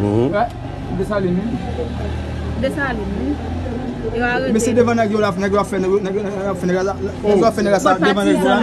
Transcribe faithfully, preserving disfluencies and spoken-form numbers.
Mhm. Desalin, wi. Desalin, wi. Yo arete. Mesye devan nèg yo la, nèg yo ap fè, nèg yo ap fè, nèg yo ap fè, nèg yo ap fè, nèg yo ap fè, devan nèg yo la.